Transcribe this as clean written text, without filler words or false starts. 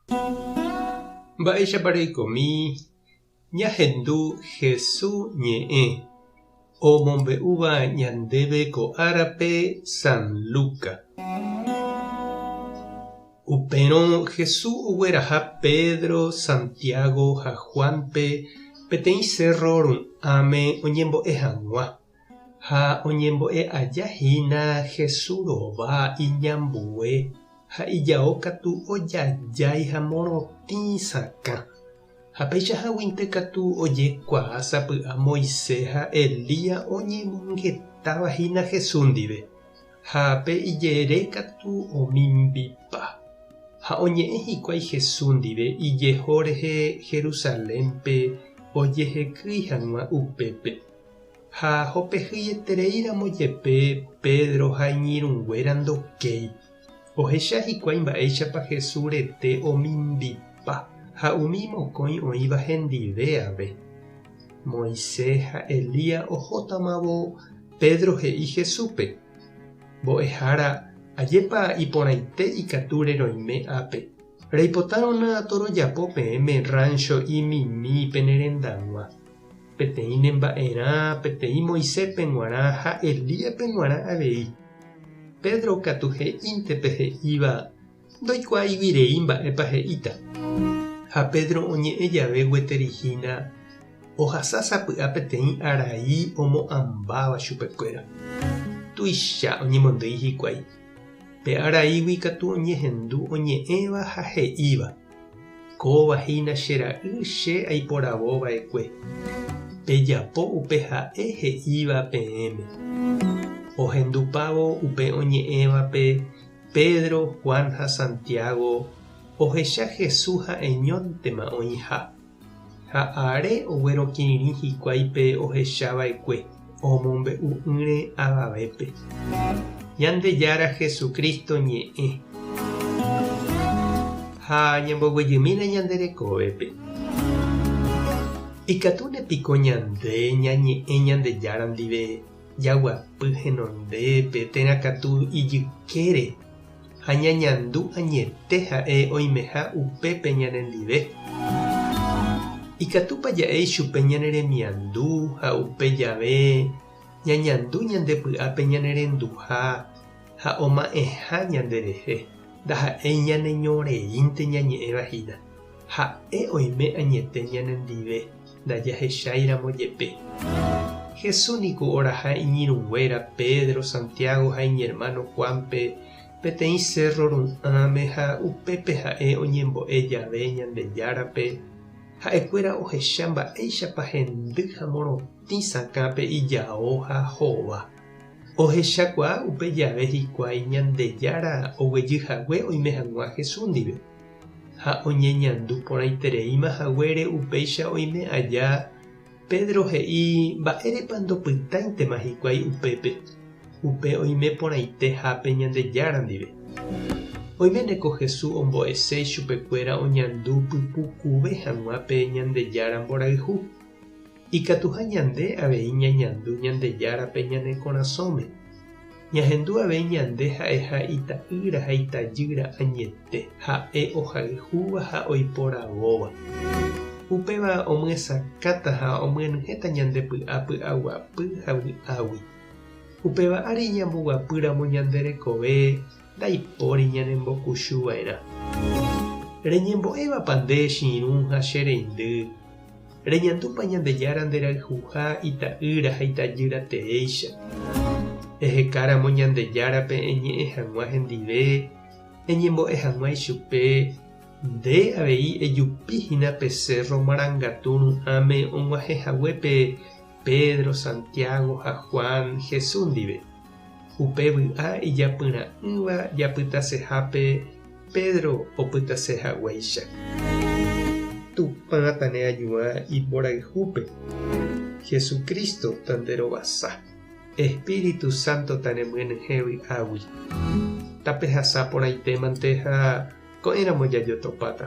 Mba'éichapa reikomi ñahendu Hesu ñe'ẽ omombe'úva ñandéve ko árape San Luca. Upérõ Hesu ogueraha Pedro, Santiago ha Juánpe peteĩ sérro ru'ãme oñembo'e hag̃ua. Ha oñembo'e aja hína Hesu rova iñambue ha ijao katu ojajái ha morotĩ sakã. Ha peichaháguinte katu ojekuaa sapy'a Moisés ha Elías oñemongetáva hína Hesu ndive, ha pe ijere katu omimbipa. Ha oñe'ẽ hikuái Hesu ndive ijeho rehe Jerusalénpe ojehekýi hag̃ua upépe. Ha hopehyietereíramo jepe Pedro ha iñirũnguéra ndokéi. Ohecha hikuái mba'éichapa Jesús rete omimbipa ha umi mokõi oĩva hendive ave. Moisés ha Elías ohótamavo, Pedro he'i Jesúspe, Mbo'ehára, ajépa iporãite ikatu reroime ápe. Reipotárõna torojapo peẽme rrancho'i mimi pene rendag̃ua. Peteĩ ne mba'erã, peteĩ Moiséspe g̃uarã ha Elíaspe g̃uarã avei. Pedro katu he'ínte pe he'íva, ndoikuaáigui rei mba'épa he'íta. Ha Pedro oñe'ẽ jave gueteri hína, ohasa sapy'a peteĩ arai omo'ãmbáva chupekuéra. Tuicha oñemondýi hikuái. Pe araígui katu oñehendu oñe'ẽva ha he'íva, Kóva hína che ra'y che aiporavo va'ekue. Pejapo upe ha'e he'íva peẽme. Ohendupávo upe oñe'ẽvape, Pedro, Juan ha Santiago ohecha Jesús ha'eñóntema oĩha. Ha are oguerokirirĩ hikuái pe ohecha va'ekue, omombe'u'ỹre avavépe. Ñandejára Jesucristo ñe'ẽ. Ha ñamboguejymína ñande rekovépe. Ikatúne piko ñande ñañe'ẽ Ñandejára ndive jaguapy henondépe térã katu ijykére ha ñañandu añete ha'e oimeha upépe ñanendive. Ikatúpa ja'e ichupe ñane remiandu ha upe jave ñañandu ñande py'ápe ñanerenduha ha oma'ẽha ñanderehe, ndaha'éi ñaneñoreínte ñañe'ẽva hína. Ha'e oime añete ñanendive ndajahecháiramo jepe. Jesús niko oraha iñirũnguéra Pedro, Santiago ha iñermáno Juánpe peteĩ sérro ru'ãme ha upépe ha'e oñembo'e jave Ñandejárape, ha'ekuéra ohecha mba'éichapa hendy ha morotĩ sakã pe ijao ha hova. Ohechakuaa upe jave hikuái Ñandejára oguejy hague oime hag̃ua Jesús ndive. Ha oñeñandu porãitereíma haguére upéicha oime aja, Pedro he'i mba'érepa ndopytáintema hikuái upépe, upe oime porãite hápe Ñandejára ndive. Oiméne ko Jesús ombo'ese ichupekuéra oñandu pypukuve hag̃ua pe Ñandejára mborayhu. Ikatuha ñande avei ñañandu Ñandejárape ñane korasõme. Ñahendu avei ñande ha'eha ita'ýra ha itajýra añete, ha'e ohayhúva ha oiporavóva. Upéva omyesakãta ha omyenyhẽta ñande py'a py'aguapy ha vy'águi. Upéva ári ñamboguapýramo ñande rekove ndaipóri ñanembokuchuva'erã. Reñembo'évapa nde che irũ ha che reindy? Reñandúpa Ñandejára nderayhuha ita'ýra ha itajýra teéicha? Ehekáramo Ñandejárape eñe'ẽ hag̃ua hendive, eñembo'e hag̃ua ichupe, nde avei ejupi hína pe sérro marangatu ru'ãme og̃uahẽ haguépe Pedro, Santiago ha Juan Jesús ndive. Upe vy'a ijapyra'ỹva japytasehápe Pedro opytase haguéicha. Tupã taneañuã imborayhúpe. Jesucristo tanderovasa. Espíritu Santo tanemyenyhẽ vy'águi. Tapehasa porãitémante ha ko'ẽramo jajotopáta.